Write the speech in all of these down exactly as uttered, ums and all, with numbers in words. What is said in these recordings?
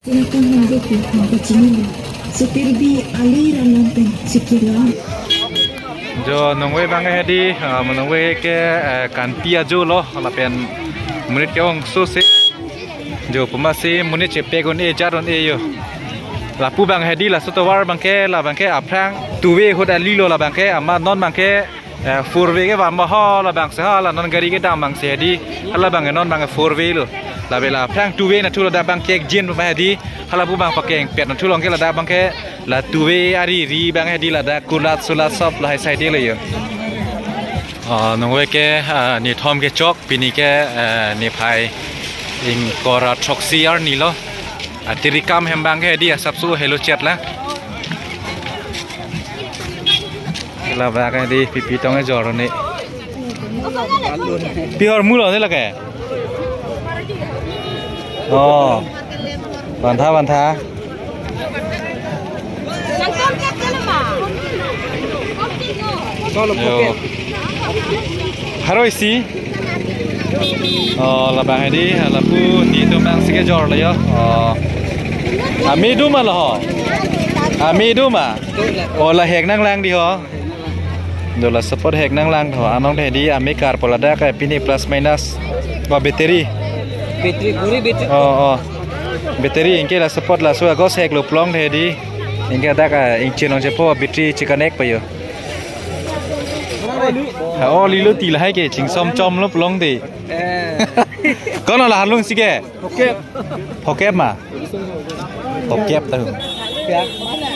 Silakan menduki angka chinilo. Seperti aliran lampeng sekilang. Jo nongve abang hedi, ah, nongve ke, eh, kanpi ajo lo, lapen monit ke ongso se. Jo puma si monit chepek un-e jat un-e yo. Lapu abang hedi laso tovar abang ke, labang ke aphrang two way ahut ali lo labang ke, amat non abang ke, eh, four way ke bang ma ho labang si ha la non gari kedam abang si hedi. Halabang non abang four way lo. Labe la aphrang two way nathu ladak abang ke jin ma hedi. Halapu abang pakeng pet nathu along ke ladak abang ke la two way ari ri abang hedi ladak kulat sulat sop lahai sai de lo yo. Ah, nongve ke, ah, nithom kechok pini ke, ah, niphai ingkoi ra throksi arni lo. Ah, tirikam hem abang ke hedi asapso helo chet la. Labang ke hedi pipi tong ejor ne. Pi ahormu lo ne lake. Oh. Bantha, bantha. Yo. Haro isi. Oh, labang hedi, lapu nithom abang si kejor lo yo. Oh. Ame do ma lo ho. Ame do ma. Oh, la hek nanglang di ho. Do la support hek nanglang tho. Anong de hedi ame karpo ladak ke pini plus minus. Ba battery. Battery, puri battery. Oh, oh. Battery anke la support laso agos hek lo plong de hedi. Anke dak, ah, ingchin ong chepo battery chikanek pa yo. Ha, oh, lilo ti lahai ke chingsom chom lo plong de. Eh. Kono la halung si ke? Phokep. Phokep ma? Phokep ta hum. Ya.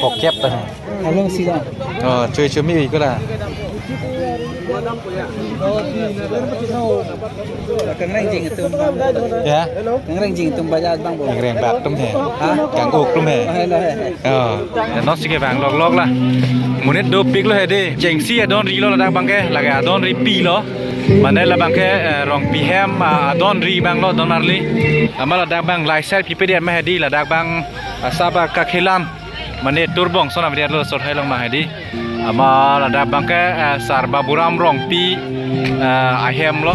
Phokep ta hum. Halung si dong. Oh, chui chui mi ko la. Kangreng jing atum bang. Ya? Kangreng jing atum bajat bang bo. Kangreng bak atum he. Ha? Kanguk atum he. Oh, hello he. Oh. Ya, non si ke bang lok lok la. Monit dopik lo hedi. Chengsi adon ri lo ladak abang ke. Lake adon ripi lo. Mane labang ke, eh, Rongpi hem, ah, adon ri abang lo, adon arli. Amat ladak abang laisai pipe dia ma hedi, ladak abang, ah, saba kakhilan. Mane turbong sona video lo sot hai long ma hedi. Amat ladak abang ke, eh, Sar Baburam Rongpi, eh, ahem lo.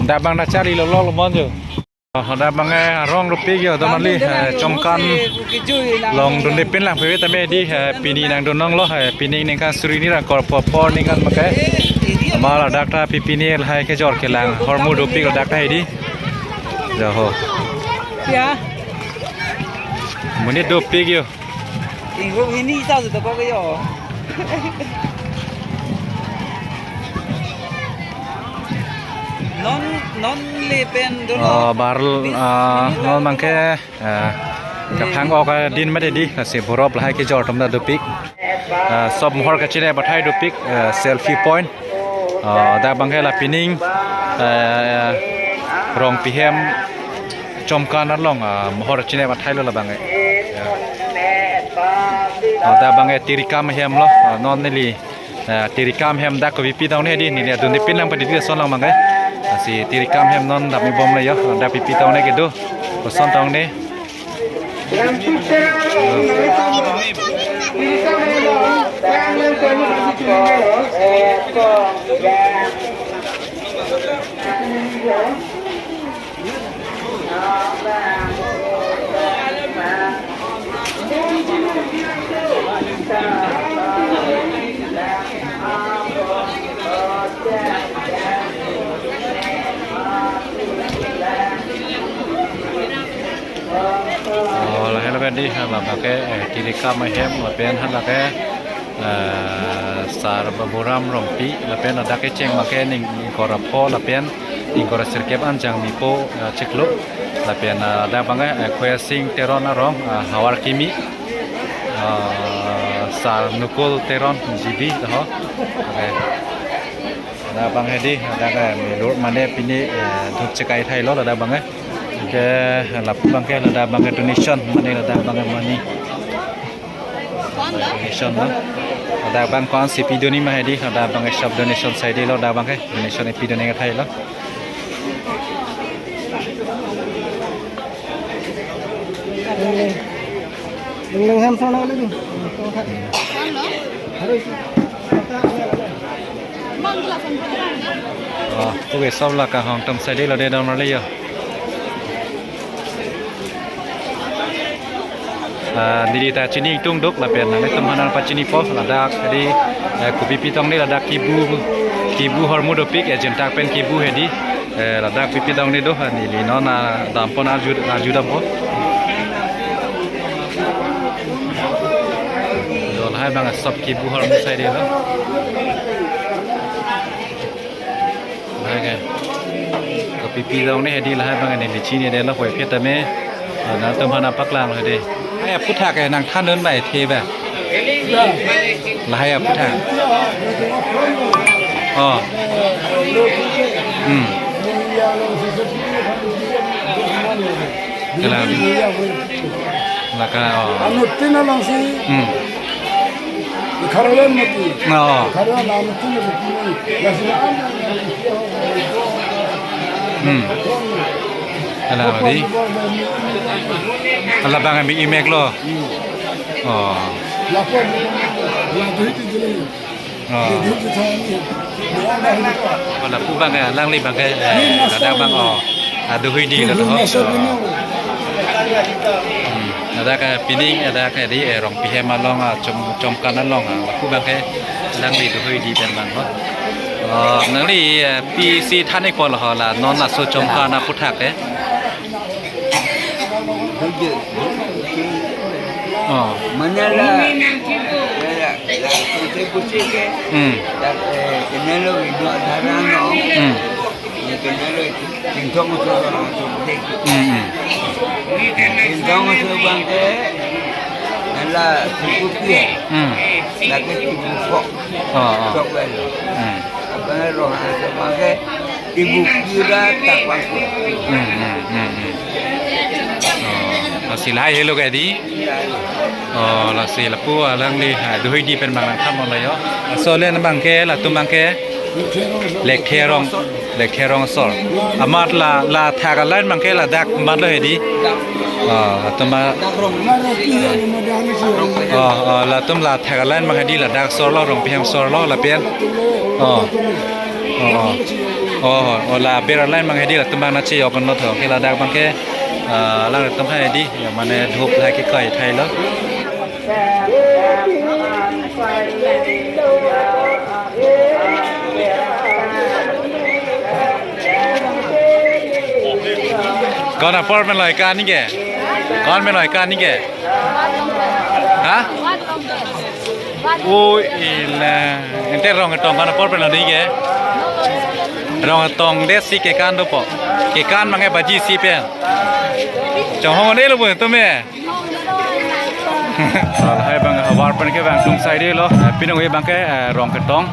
Dak abang dak chari lo lo lo mon jo. Oh, dak abang ke arong dopik yo, adon arli, eh, Chomkan along dundepin lang peve tame di, eh, pini nangdun nong lo, eh, pini ningkan suri ni ra kor por por ningkan abang ke. Amat ladak ta pi pini lahai kejor kelang, ahormu dopik ladak ta hedi. Jo ho. Ya. Monit dopik yo. Inggo hini ta sudah kok yo. Non, non le pen dolo. Oh, bar, ah, non abang ke, ah, kaphang ok, ah, din mate di, lasi borop lahai kejor atum ta dopik. Ah, sop mohor kachinep athai dopik, ah, selfie point. Ah, dak abang ke la pining, ah, Rongpi hem Chomkan along, ah, mohor chinep athai lo labang ke. Ya. Ah, dak abang ke tirikam hem lo, ah, non neli, ah, tirikam hem dak kopi pi tong ne di, neli adundepin lang padi di son lang abang ke. Lasi tirikam hem non dam-i bom le yo, dak pipi tong ne kedo, koson tong ne. Oh, lahai lo kan di, halabang ke, eh, tirikam ahem, lapen halake, eh, Sar Baburam Rongpi, lapen ladak kecheng abang ke ning ingkoi ra pho, lapen ingkoi ra sirkep an Jangmipo, eh, chiklo, lapen, eh, dak abang ke, eh, Khoya Sing Teron arong, eh, Hawar Kimi, eh, Sar Nukul Teron G B, ho. Okay. Ladak abang hedi, ladak, eh, milur mane pini, eh, dhup chekai thai lo ladak abang, eh. Ke lapu abang ke ladak abang ke donation, mane ladak abang ke money. Donation lo. Ladak abang ko-an si pidun-i ma hedi, ladak abang ke sop donation sai di lo, ladak abang ke donation pidun-i thai lo. Leng leng ham sana lagi. Harus. Oh, oke, sob la kanghong atum saidelo de dam arle yo. Ah, neli ta chini ingtung duk lapen nanglitum aphan pachinipo ladak hedi, eh, kopi pitong ni ladak kibu, kibu ahormu dopik, eh, jintak pen kibu hedi, eh, ladak pipi dong ni do, ah, neli non, ah, dampo na arju, arju dampo. Do lahai abang sob kibu ahormu saidelo. Lahai ke. Kopi pitong ni hedi lahai abang neli chinidelo, hoi phet tame. Ah, nangtum aphan paklang hedi. Lahai aphuthak ke nangthan dun bai the ba. Lahai aphuthak. Oh. Hmm. Kelang. Laka, oh. Anuttin alongsi. Hmm. Ikharo len mati. Oh. Ikharo len anuttin mati. Lasi an. Hmm. Ala di. Ala abang ami imek lo. Hmm. Oh. Lapor. Lapor itu jelas. Oh. Lapu abang ke, alangli abang ke, eh, ladak abang, oh. Ah, dohoidi ladak, oh. Hmm, ladak ke pining, ladak ke di, eh, Rongpi hem along, ah, Chom, Chomkan along, ah, lapu abang ke, alangli dohoidi pen abang, oh. Oh, nangli, eh, pisi than-ikpo lo ho la, non laso Chomkan aphuthak ke. Oh. Mane la, la, la, la, sungse pusi ke. Hmm. Dak, eh, kenelo ino adharan no. Hmm. Ye kenelo Chinthong Asor, Asor dek. Hmm, hmm. Chinthong Asor abang ke, la suku ke. Hmm. Lake suku kok. Oh, oh. Sok belo. Hmm. Abang Rohang Asor abang ke, ibu kira tak pangku. Hmm, hmm, hmm, hmm. Oh, lasi lahai helo ke di? Oh, lasi lapu alangli, ah, dohoidi pen abang nangthan lo yo. Laso len abang ke, latum abang ke. Lekthe Rong, Lekthe Rong Asor. Amat la, la thak a-line abang ke ladak amat lo hedi. Oh, latum a-, oh, oh, latum la thak a-line abang hedi ladak asor lo, Rongpi hem asor lo, lapen. Oh. Oh, oh. Oh, oh, la aber a-line abang hedi latum abang nangchejok lo tho. Ke ladak abang ke, ah, alangtum hedi, ya mane dhup la kekai thai lo. Kon apor pen lo ikan ni ke? Kon pen lo ikan ni ke? Ha? O ila. Ante Rong Ketong kon apor pen lo ni ke? Rong Ketong det si kekan dopo. Kekan abang ke baji isi pen. Chonghong ne lo bo tumi. Lahai abang havar pen ke abang atum saidelo, eh, pinong abang ke, eh, Rong Ketong.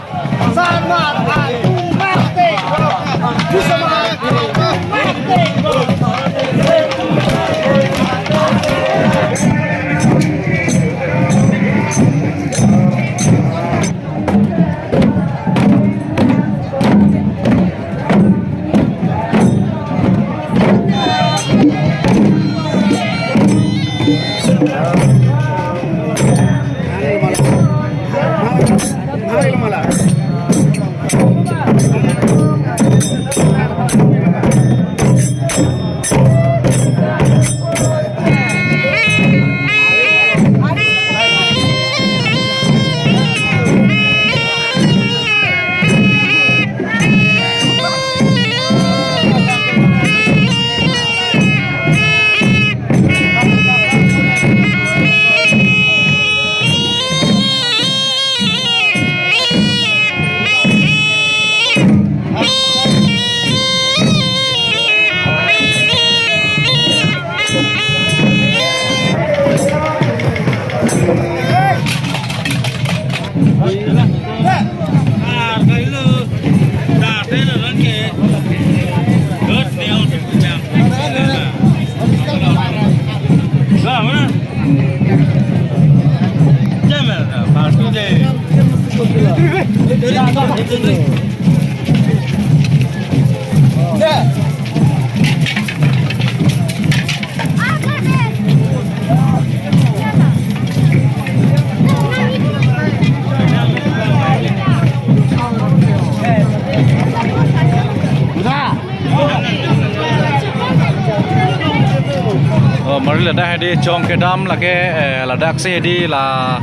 Ladak hedi chong kedam lake, eh, ladak si hedi la,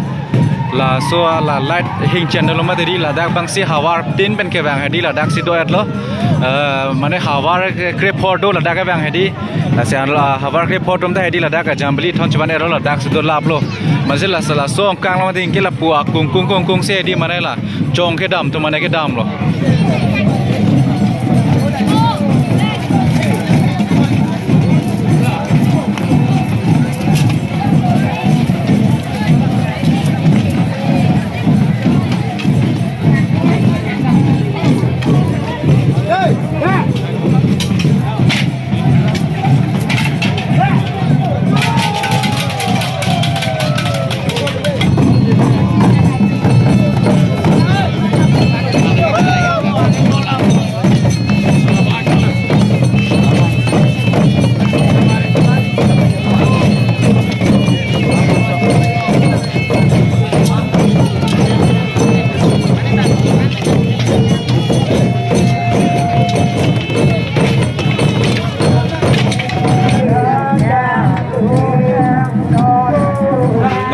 laso la light hingchen dolo mati hedi, ladak abang si havar tin pen kevang hedi, ladak si do-etlo. Eh, mane havar ke krepho do ladak kevang hedi. Lasi an la havar krepho atum ta hedi ladak Jambili Thon chevan-etlo, ladak si dolaplo. Masi la, laso angkang lo mati ke lapu akung kung kung kung si hedi mane la chong kedam atum mane kedamlo.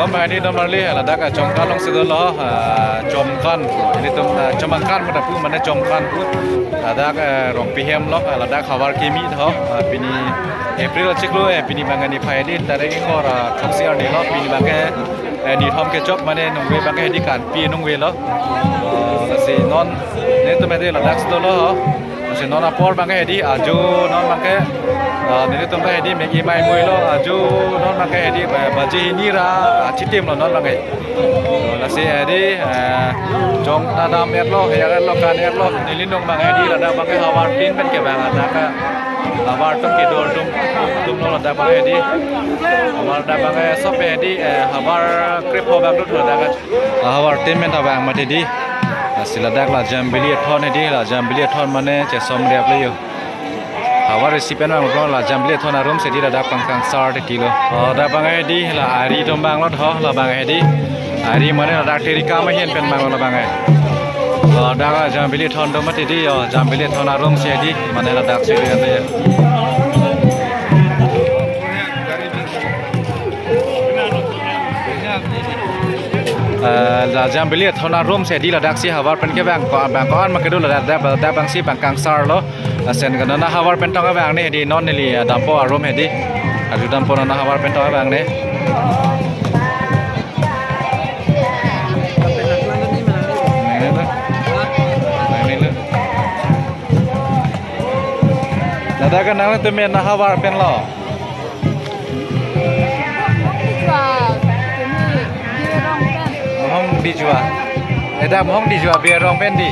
Non abang hedi non marli ladak Chomkan along si dolo, ah, Chomkan. Ilitum, ah, Chomangkan mata pu mane Chomkan pu. Ladak, eh, Rongpi hem lo, ah, ladak havar kimi tho, ah, pini April achiklo, eh, pini abang niphai hedi tarik ingkoi ra throksi arni lo, pini abang ke, eh, nithom kechok mane nungve abang ke hedi kanpi nungvelo. Oh, lasi non nelitum hedi ladak si dolo. Lasi non apor abang ke hedi ajo non abang ke, ah, nelitum abang hedi Maggi mai muilo, ajo non abang ke hedi ba-, baji hini ra, ah, chitimlo non abang ke. Oh, lasi hedi, eh, chong ta dam-etlo, heyar-etlo, kan-etlo, neli nung abang hedi, ladak abang ke havar tin pen kevang ladak ke. Havar atum kedo atum, atum lo ladak abang hedi. Havar ladak abang ke sob hedi, eh, havar krepho abang lut ladak ke. Havar tin pen ta vang mati hedi. Lasi ladak la Jambili Thon hedi, la Jambili Thon mane chesomrep le yo. Havar isi pen vanglo, la Jambili Thon arum si hedi ladak pangkangsar te kilo. Oh, ladak abang hedi, la ari atum vanglo tho, la abang hedi. Ari mane ladak Terika mahin pen vanglo la abang. Oh, ladak la Jambili Thon atum mati hedi yo, Jambili Thon arum si hedi, mane ladak si hedi. Eh, la Jambili Thon arum si hedi ladak si havar pen kevang ko-, abang ko-an ma kedo ladak, ladak, ladak abang si pangkangsarlo. Lason ke non havar pen tong abang ne hedi non neli, eh, dampo arum hedi. Aju dampo non havar pen tong abang ne. Ladak ke nanglitum me na havar penlo. Mohong Dijua. Eda Mohong Dijua Berong pen di.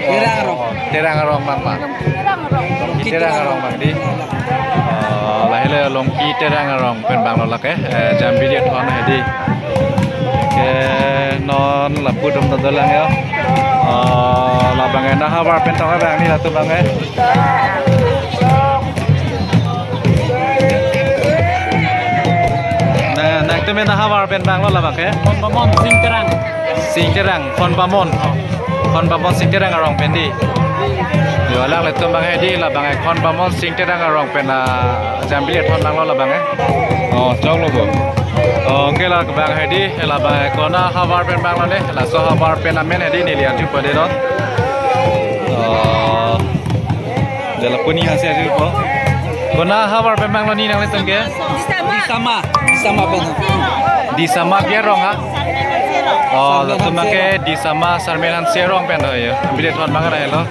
Terang arong. Oh, Terang arong abang ma. Terang arong. Longki Terang arong abang di. Oh, lahele Longki Terang arong pen vanglo lake. Eh, Jambili Thon hedi. Ke non lapu atum ta dolang yo. Oh, la abang na havar pen tong abang ne latum abang. Na, nangtum me na havar pen vanglo la abang ke? Khon Bamon Sing Terang. Sing Terang, Khon Bamon. Khon Bamon Sing Terang arong pen di. Yo, alanglitum abang hedi, la abang Khon Bamon Sing Terang arong pen, ah, Jambili Thon vanglo la abang. Oh, choklo bo. Oh, ke la abang hedi, la abang kona havar pen vanglo ne, laso havar pen amen hedi neli arju pade non. Oh. Jala puni hasi aji po. Kona havar pen vanglo ne nanglitum ke? Disama. Disama pen. Disama Berong ha? Oh, latum abang ke Disama Sarmen Hanse arong pen ho yo. Jambili Thon abang ra helo.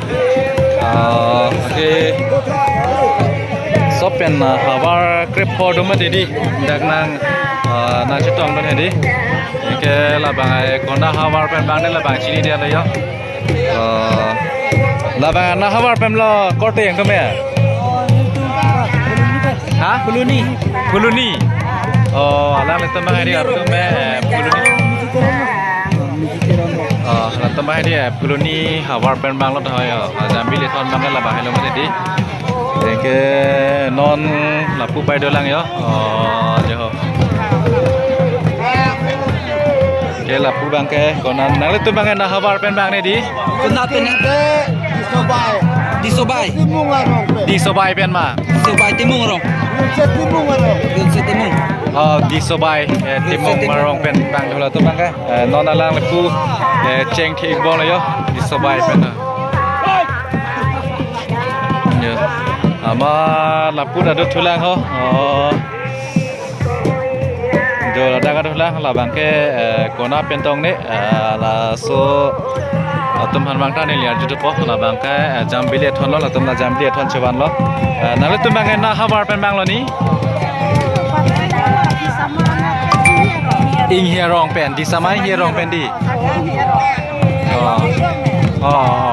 Ah, oke. Sob pen, ah, havar krepho do mati hedi. Dak nang, ah, nangchetong pen hedi. Ke la abang ai kona havar pen vang ne la abang chinidetlo yo. Oh. La abang na havar penlo korte nangtum me? Ha? Phuloni. Phuloni. Oh, alanglitum abang hedi atum me, eh, Phuloni. Oh, latum abang hedi, eh, Phuloni havar pen vanglo tho yo. Ah, Jambili Thon abang la abang helo mati hedi. Ke non lapu pai dolang yo. Oh, jo ho. Ke lapu abang ke, kona nanglitum abang na havar pen vang ne di? Kona pen ke, isobai. Disobai. Timung arong pen. Disobai pen ma. Disobai Timung arong. Yunse Timung arong. Yunse Timung. Oh, Disobai, eh, Yunse Timung Timung arong pen bang dolo tu bang ke. Eh, non alang lapu, eh, cheng thik bong lo yo. Disobai pen. Yo. Amat lapu ta dothulang ho. Oh. Jo ladak adothulang labang ke, eh, kona pen tong ne, eh, laso atum han bang ta neli arju thupo labang ke, eh, jambili athon lo, latum la jambili athon chevan lo. Eh, nanglitum bang ke na havar pen bang lo ni? Inghi arong pen, Disama Inghi arong pen di. Oh. Oh.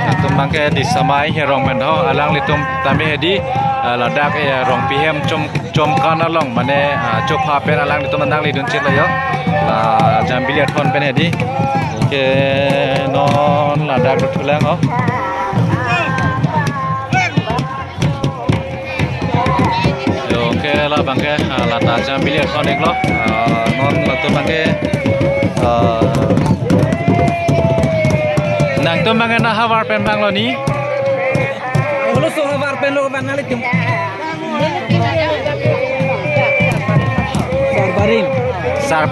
Latum bang ke Disama Inghi arong pen ho, alanglitum tame hedi, eh, ladak, eh, Rongpi hem chom chomkan along mane, ah, chopha pen alanglitum nangledun chit lo yo. La jambili athon pen hedi. Ke non ladak dothulang ho. Yo, ke labang ke, ah, lata jambili athon iklo. Ah, non latum bang ke, ah, nangtum bang ke na havar pen bang lo ni? Holoso havar pen lo bang nanglitum. Sarbarim. Sar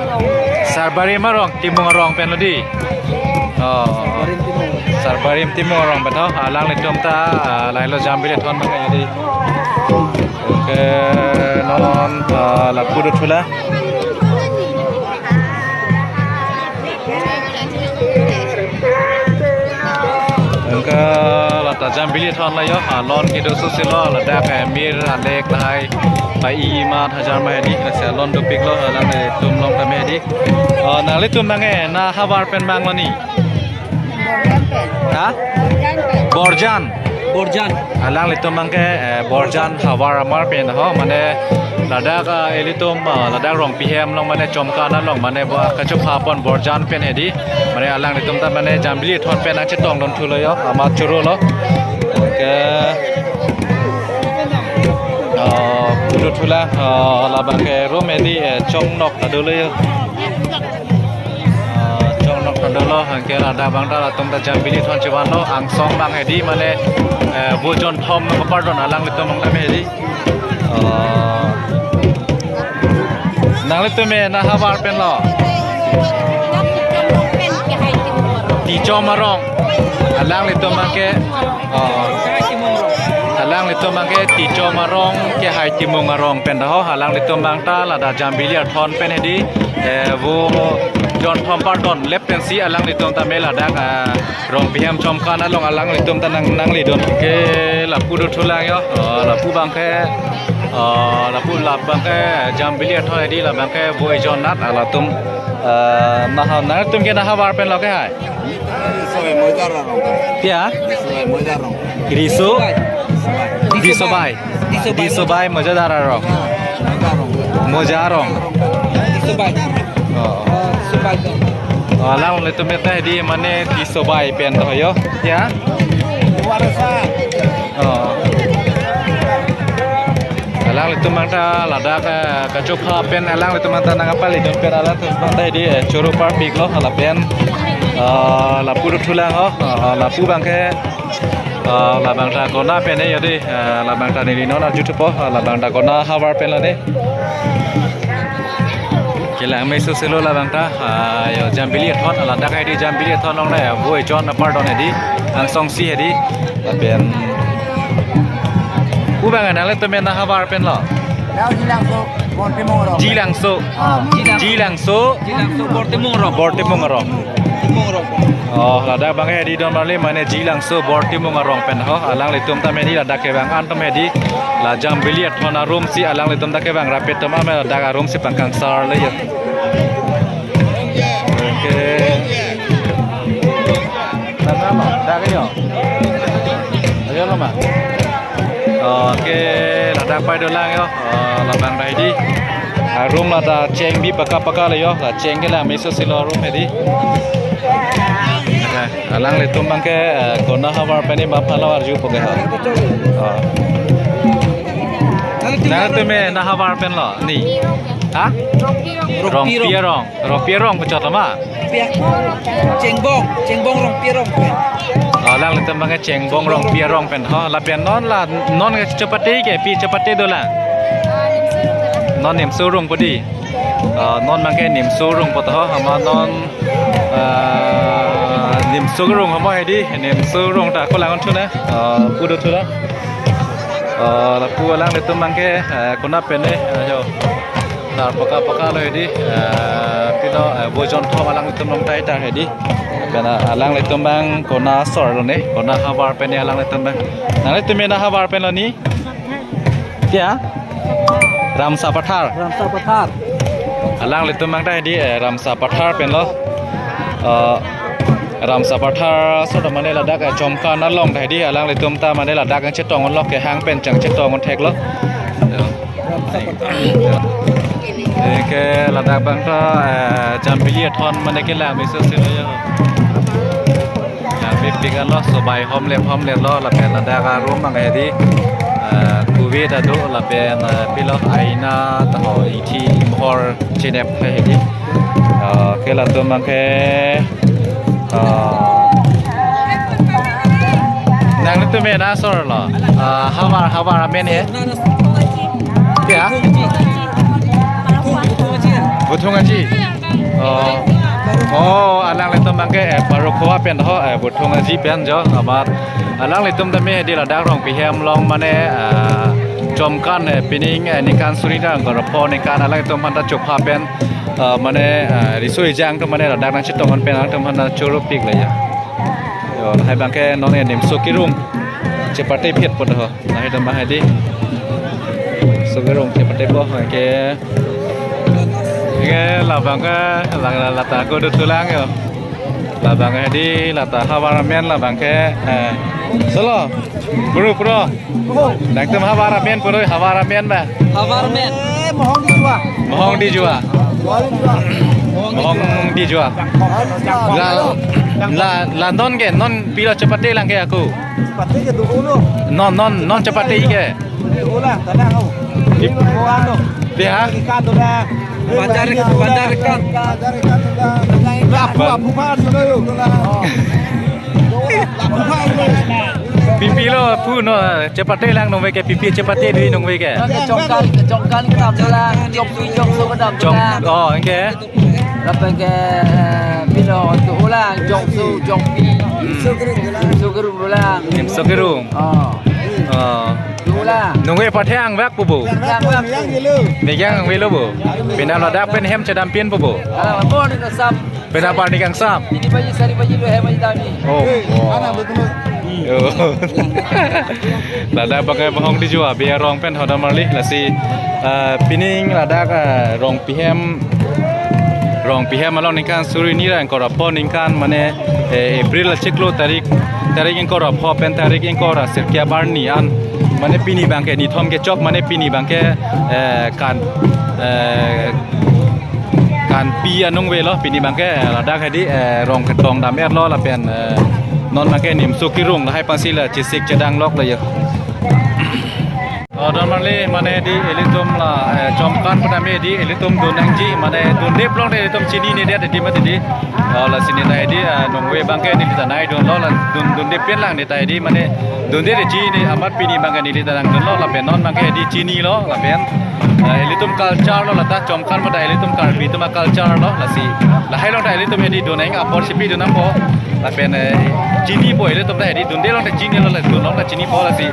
Sarbarim arong, Timung arong pen lo di. Oh. Sarbarim Timung. Sarbarim Timung arong pen ho. Alanglitum ta, ah, lahelo jambili athon bang ke di. Ke non, ah, lapu dothulang. Anke lata jambili athon lo yo, alon kedo susi lo, ladak, eh, mir alek lahai, pa i mat hajar ma hedi, lasi alon dopik lo, alanglitum along tame hedi. Oh, nanglitum bang ke, na havar pen bang lo ni? Ha? Borjan. Borjan. Alanglitum bang ke, eh, Borjan havar amar pen ho, mane ladak, eh, ilitum, eh, ladak Rongpi hem along mane chomkan along mane bo kachopha pon Borjan pen hedi. Mane alanglitum ta mane jambili athon pen nangchetong donthu lo yo, amat choro lo. Ke, eh, dothulang, eh, labang ke room hedi, eh, chongnok ta dolo yo. Ah, chongnok ta dolo, anke ladak bang ta latum ta jambili athon chevan lo, angsong bang hedi mane, eh, vo jonthom nangpardon alanglitum bang ta me hedi. Ah, nanglitum me na havar pen lo? Tichom arong. Alanglitum bang ke Oh. Alanglitum bang ke Tichom arong kehai Timung arong pen ta ho, alanglitum bang ta ladak jambili athon pen hedi, eh, vo jonthom pardon lep pensi alanglitum ta me ladak, ah, Rongpi hem chomkan along alanglitum ta nang nangledun. Ke lapu dothulang yo, oh, lapu bang ke, oh, lapu labang ke jambili athon hedi labang ke vo ejon nat alatum, ah, na ha, nangtum ke na havar pen lo kehai? Soe Mojar arong. Pia? Soe Mojar arong. Riso? Soe. Disobai. Disobai. Disobai Mojadar arong. Mojar arong. Mojar arong. Disobai. Oh. Disobai. Oh, alanglitum ta hedi mane Disobai pen to yo. Ya? Warsa. Oh. Alanglitum bang ta ladak, eh, kachopha pen alanglitum bang ta nangkapalidun pen alanglitum bang ta hedi, eh, choro parpik lo lapen, eh, lapu dothulang ho, eh, lapu bang ke, eh, labang ta kona pen ne yo di, eh, labang ta neli non arju thupo, eh, labang ta kona havar pen lo ne. Kelang meso selo labang ta, ah, yo jambili athon, ladak hedi jambili athon along le, vo ejon nangpardon hedi, angsong si hedi, lapen. Pu bang nanglitum me na havar pen lo? Lao Jilangso, Bortimung arong. Jilangso. Ah. Jilangso. Jilangso, Bortimung arong. Bortimung arong. Timung arong. Oh, ladak bang hedi don marli mane Jilangso Bortimung arong pen ho, alanglitum ta me hedi ladak kevang an ta me hedi, la jambili athon arum si alanglitum ta kevang rapet toma me ladak arum si pangkangsar le yo. Oke. Tanggal lo, dak yo. Ayo lo ma. Oke, ladak pai dolang yo. Oh, labang ta hedi. Arum lata cheng bi paka paka le yo. La cheng kelang meso selo arum hedi. Oke. Alanglitum bang ke, eh, kona havar pen ne ma palo arju po ke ha. Oh. Nangtum me na havar pen lo ni? Ha? Rongpi arong. Rongpi arong puchot lo ma? Chengbong, Chengbong Rongpi arong pen. Ah, Alanglitum abangke Chengbong Rongpi arong pen ho, lapen non la, non ke chepate ke, pi chepate dolang? Non Nimso Rong po dei. Ah, non abangke Nimso Rong po to ho, amat non, ah, Nimso Rong amat hedi, Nimso Rong ta ako lang-un thu na, ah, pu do thu na. Ah, lapu alanglitum abangke, ah, konat pen ne, ah, jo. Tar paka paka lo hedi, ah, pilo, ah, bojon thom alanglitum along tai tar hedi. Lapen, ah, alanglitum abang konat asor lo ne, konat havar pen ne alanglitum abang. Nanglitum mena havar pen lo ni? Kya? Ramsa Pathar. Ramsa Pathar. Alanglitum abang ta hedi, eh, Ramsa Pathar pen lo. Eh, Ramsa Pathar asor ta mane ladak, eh, Chomkan along ta hedi, alanglitum ta mane ladak nangchetong lok ke hang pen chang chetong thek lo. Ke ladak abang ta, eh, Jambili athon mane kelang meso si lo ya. Ya, bibik anlo, sobai homlep homlep lo, lapen ladak arum abang hedi, eh, kuve ta do, lapen, eh, pilo aina ta ho, ithi mohor chenep hedi. Eh, ke latum abangke, eh, nanglitum mena asor lo. Eh, havar, havar amen he? Ya? Buthung Aji. Oh. Oh, alanglitum abangke, eh, Parokhowa pen ho, eh, Buthung Aji pen jo, amat alanglitum tame hedi ladak Rongpi hem along mane, eh, Chomkan, eh, pining, eh, ningkan suri ra ingkoi ra pho ningkan alanglitum aphanta chopha pen, eh, mane, eh, riso ejang atum mane ladak nangchetong pen alanglitum aphanta choro pik le ya. Jo, lahai abangke non ke Nimso Kerung chepate phit po to ho. Lahai atum abang hedi. Nimso Kerung chepate po ke. Ke labang ke, la, la, lata ako do thu lang jo. Labang hedi, lata havar amen labang ke, eh. Solo, bro, bro. Nangtum havar amen, bro, havar amen ba? Havar amen. Eh, Mohong Dijua. Mohong Dijua. Mohong Dijua. Mohong Dijua. La, la, la non ke, non pilo chepate lang ke ako. Pate ke do ulo. Non, non, non chepate ke. Ulo, tanah kau. Ip- Ulo, ano. Dia? Ikan do na. Banjar, banjar ikan. Apu, apu, apu, apu. Pi pi lo apu no, chepate lang nungve ke, pi pi chepate dei nungve ke. Kechongkan, kechongkan kedam dolang, jongpi jongso kedam dolang. Oh, anke. Lapen ke, eh, pilo tu ulang, jongso, jongpi. Hmm. Nimso Kerung dolang. Nimso Kerung. Oh. Oh. Tu ulang. Nungve pathang vek po bo. Pathang vek. Ningje nungve lo bo. Pini ladak pen hem chedam pin po bo. Ah, mo ni kasam. Pini apar ni kangsam. Ini baji sari baji lo hem baji tani. Oh. Oh. Oh. Ladak abangke Mohong Dijua, be arong pen ho don marli, lasi, eh, pining ladak, eh, Rongpi hem, Rongpi hem along ningkan suri ni ra ingkoi ra pho ningkan mane, eh, April achiklo tarik, tarik ingkoi ra pho pen tarik ingkoi ra sirkep arni an. Mane pini abangke nithom kechok, mane pini abangke, eh, kan, eh, kanpi anungve lo, pini abangke, eh, ladak hedi, eh, rong ketong dam-et lo lapen, eh, non abangke Nimso Kerung lahai aphansi la chesik chedang lok lo jo. Oh, don marli mane hedi ilitum la, eh, Chomkan pu dam hedi ilitum dun nangji mane dundep along te ilitum chininedet hedi mati hedi. Oh, lasi neta hedi, eh, nungve abangke neli ta nangdun lo la dun, dundep pen lang neta hedi mane dunde de chini amat pini abangke neli ta nangdun lo lapen non abangke hedi chini lo lapen, eh, ilitum culture lo lata Chomkan pu ta ilitum Karbi atum a-culture lo lasi lahai along ta ilitum hedi dun nang apor sipi dun nangpo lapen, eh, chini po ilitum ta hedi dunde along ta chini lo la dun along ta chini po lasi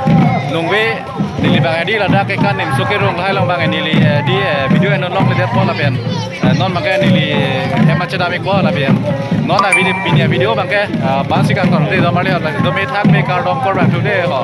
nungve neli abang hedi ladak ke kan Nimso Kerung lahai along abang neli, eh, di, eh, video non longledet po lapen, eh, non abangke neli, eh, hem chedam ik po lapen non a-video pini a-video abangke, eh, bang si kangton te don marli la do me thak me kardom kor bang thu de ho.